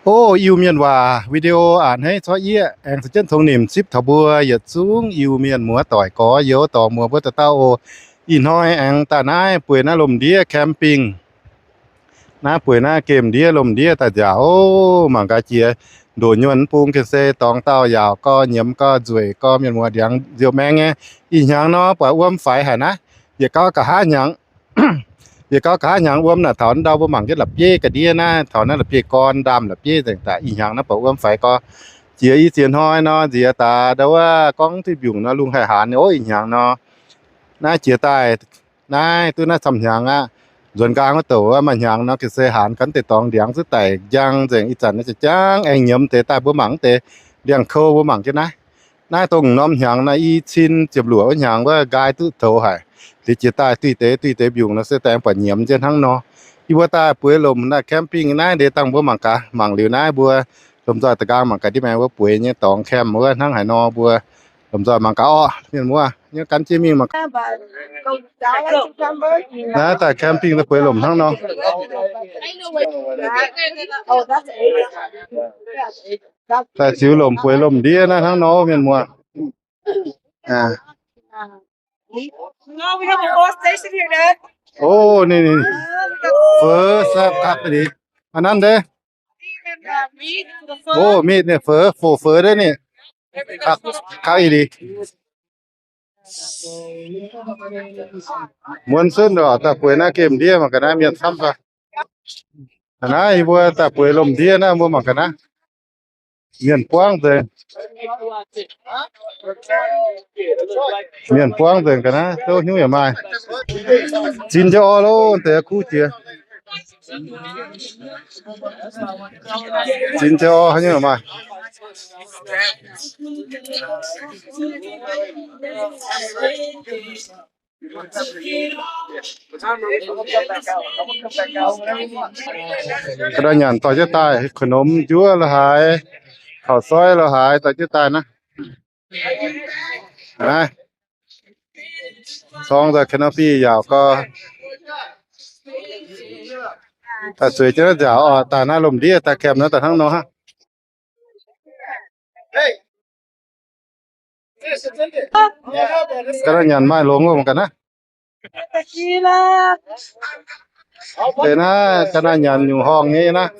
O, Iu-Mienh waac video a'hneiv corc yieqv aengx caux jienv tongx nimc zipv taux mbuo yietc zungv Iu-Mienh muoz-doic gorx-youz dorh muoz mbuo dauh dauh oc. Ih hnoi aengx daaih naaiv bueix naaiv lomc ndiev camping. Naaiv bueix naaiv gemh ndiev lomc ndiev daaih nziaauc oc. Mangc gaax jiex ndoqc nyuonh bung gengh se dorngx dauh yaauc gau, nyiemz gau, nzueic gau, mienh muoz ndiangx nziouv maengx nyei. Ih hnyangx nor buatc wuom faix haic naaiv. Yietc gauh nqa'haav hnyangx, yietc gauh nqa'haav hnyangx wuom naaic taux ndau mbuo mangc jienv la'bieiv ga'ndiev naaiv, taux naaiv la'bieiv gorn ndaamv la'bieiv nzengc daaih. Ih hnyangx naaiv buatc wuom faix gau. Jiex i ziex hnoi nor nziex daaih ndau wuov gorngv duqv mbiungc nor lungh haih haanz nyei oc. Ih hnyangx nor naaiv jiex daaih naaiv duqv naaiv camv hnyangx aqv. Nzuonx nqaang wuov douc maaih hnyangx nor gengh se haanz gaax deix dorngx ndiangx zuqc daic njang nzengc. Ih zanc naaiv jangv aengx nyiemz deix daaih mbuo mangc deix ndiangx-kou mbuo mangc jienv naaiv. Naaiv dongh norm hnyangx naaiv i cin ziepc luoqc wuov hnyangx wuov nqaai duqv toux haic. Liuz jiex daaih duih deix duih deix mbiungc nor se daaih buatc nyiemz jienv hnangv nor. Yie mbuo daaih bueix lomc naaiv camping naaiv ndeic dangh mbuo mangc gaax. Mangc liuz naaiv mbuo lomh nzoih da'nqaang mangc gaax ndiev maengx mbuo bueix nyei dorngx camp wuov hnangv haaix nor mbuo lomh nzoih mangc gaax orqc. Mienh muoz nyei gan jienv mingh mangc gaax. Naaiv daaih camping daaih bueix lomc hnangv nor. Daaih ziux lomc bueix lomc ndiev naaiv hnangv nor mienh muoz. O, ninh, ninh, feux sap kaqv deix. A'nanv deix. O, meat ninh feux, fo feux deix ninh. Kaqv, kaqv i deix. Muonz zunv oc, daaih bueix naaiv gemh ndiev mangc ga'naaiv mienh camv fai. Naaiv yie mbuo daaih bueix lomh ndiev naaiv mbuo mangc ga'naaiv. Mienh buangv nzengc. Mienh buangv nzengc ga'naaiv, zouv hnyouv yaac maaih. Zin jienv orv lov, deix kuv jiex. Zin jienv orv haaix nyungc maaih. Ga'naaiv nyanc dorh jienv daaih, ขนม njuov lo haaix, ข้าวซอย lo haaix dorh jienv daaih naaiv. Naaiv corng nzauh canopy yaauc gau. Daaih zueiz jienv naaiv nziaauc oc. Daaih naaiv lomh ndiev daaih camp naaiv daaih hnangv nor hnangv. Ga'naaiv nyanc maaih longx mangc gaax naaiv. Deix naaiv ga'naaiv nyanc nyungc horngh nyei naaiv.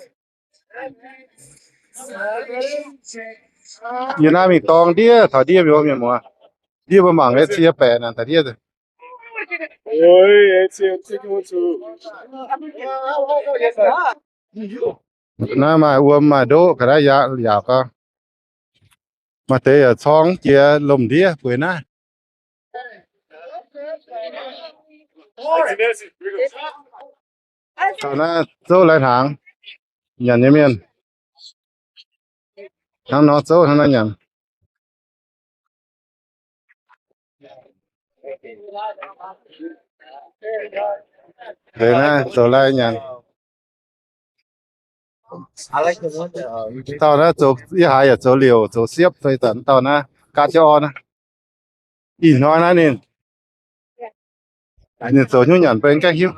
Yie naaiv mingh dorng ndiev, taux ndiev mingh wuov mienh muoz. Ndiev mbuo mangc nyei cie baeqc naaic taux ndiev. Naaiv maaih wuom maaih ndoqv ga'naaiv yaac, yaac gau. Maaih deix yaac corng jiex lomh ndiev bueix naaiv. Taux naaiv zouv lai hnaangx, nyanc nyei mienh hnangv nor zouv hnangv nor nyanc. Deix naaiv zoux lai nyanc. Dauh naaiv zoux, yie haiz yaac zoux liouc zoux siepv fai zanc dauh naaiv gaatv jienv orv naaiv. Ih hnoi naaiv ninh, ninh zoux hnyouv nyanc beng gaengh hiuv.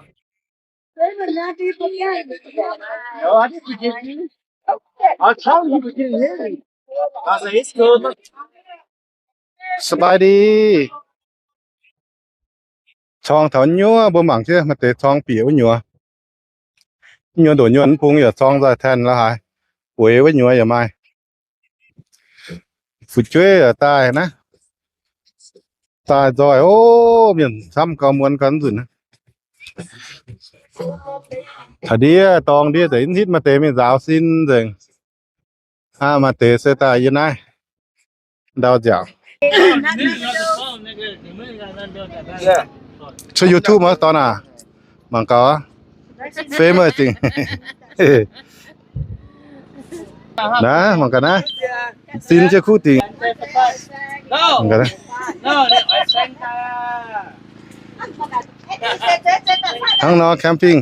สบายดี. Corng taux nyuoz mbuo mangc jienv maaih deix corng bieqc wuov nyuoz. Nyuoz ndoqc nyuoz mv bung yaac corng nzoih tanh lo haaix, bueix wuov nyuoz yaac maaih. Fu'jueiv yaac daaih naaiv, daaih nzoih ov, mienh camv gau, muonz gau nzunc. Taux ndiev dorng ndiev za'gengh hitv maaih deix mingh nzaaux sin nzengc. Aa, maaih deix se daaih yie naaiv ndau nziaauc. Cuotv YouTube mv dorn aac, mangc gaax, famous dingc. Naaiv mangc gaax naaiv, sin jienv kuv dingc. Mangc gaax naaiv. Hnangv nor camping,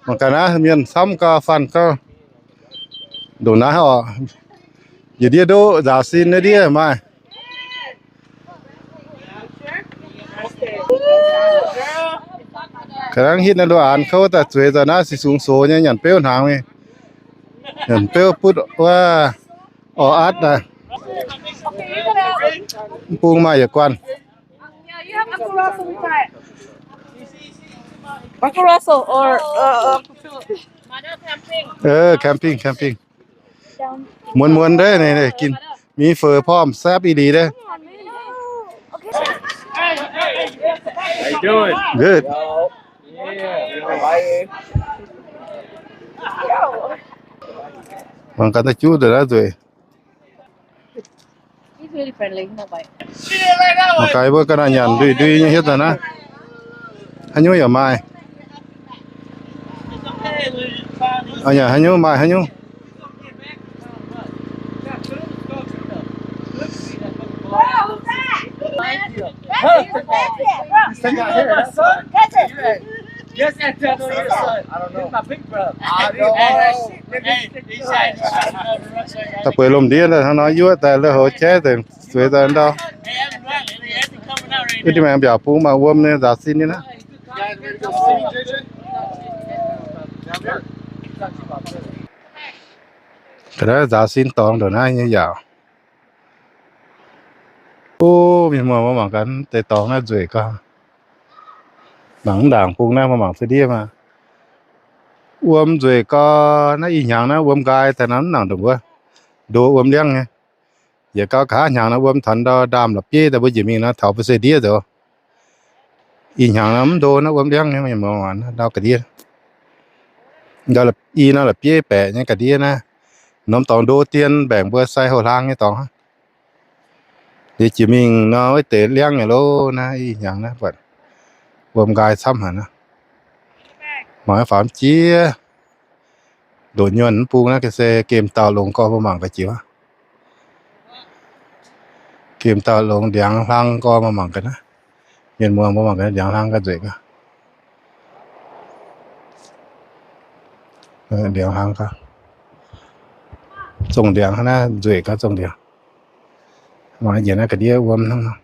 mangc gaax naaiv mienh camv gau, faanh gau. Ndongc naaiv oc, yietc ndiev ndoqv nzaaux sin naaiv ndiev maaih. Ga'naaiv hitv naaiv ndoqv aanx kouv daaih zueiz nzoih naaiv sic sungx sox nyei nyanc beuv hnaangx mingh. Beuv butv wuov, orv atv naaiv. Mv bung maaih yietc guanh. Camping, camping. Muonz muonz ndeic, gin mingh feix porv saapv i liz ndeic. Good. Mangc gaax da'juv ndongc naaiv nzueic. Mangc gaax mbuo ga'naaiv nyanc ndui ndui nyei hietv daaih naaiv. Haaix nyungc yaac maaih. Nyanc haaix nyungc maaih haaix nyungc. Da'bueix lomh ndiev hnangv nor yuoqv daaih, la'houv jaiv daaih, zueiz daaih ndau. Wuov deix maengx mbiaauc bung mangc wuom nyei nzaaux sin nyei naaiv. Ga'naaiv nzaaux sin dorngx ndongc naaiv nyei yaac. O, mienh muoz, mbuo mangc gaax deix dorngx naaiv nzueic gau. Mangc mv ndaangc bung naaiv, mbuo mangc cuotv ndiev maah. Wuom nzueic gau. Naaiv ih hnyangx naaiv wuom nqaai daaih nor mv nangc ndongc wuov, ndo wuom liangv nyei. Yietc gau nqa'haav hnyangx naaiv wuom taux ndau ndaamv la'bieiv daaih mbuo njiec mingh nor taux mbuo se ndiev nzoux. Ih hnyangx naaiv mv ndo naaiv wuom liangv nyei, mienh muoz, ndau ga'ndiev. I nor la'bieiv baeqc nyei ga'ndiev naaiv. Norm dorngx ndo dien mbaengc mbuo sai houx hlaang nyei dorngx. Liuz jiex mingh nor wuov deix liangv nyei loh naaiv, ih hnyangx naaiv buatc wuom nqaai camv haic naaiv. Mangc faaux jiex. Ndoqc nyuonh mv bung naaiv ga'sie gemh dauh longx gorx, mbuo mangc gaax jiex. Gemh dauh longx ndiangx hlang gorx, mbuo mangc gaax naaiv. Mienh muoz, mbuo mangc gaax ndiangx hlang ga'nzueic gaax. Ndiangx hlang gaax. Zongh ndiangx hnangv naaiv nzueic gaax zongh ndiangx. Mangc njiec naaiv ga'ndiev wuom hnangv nor.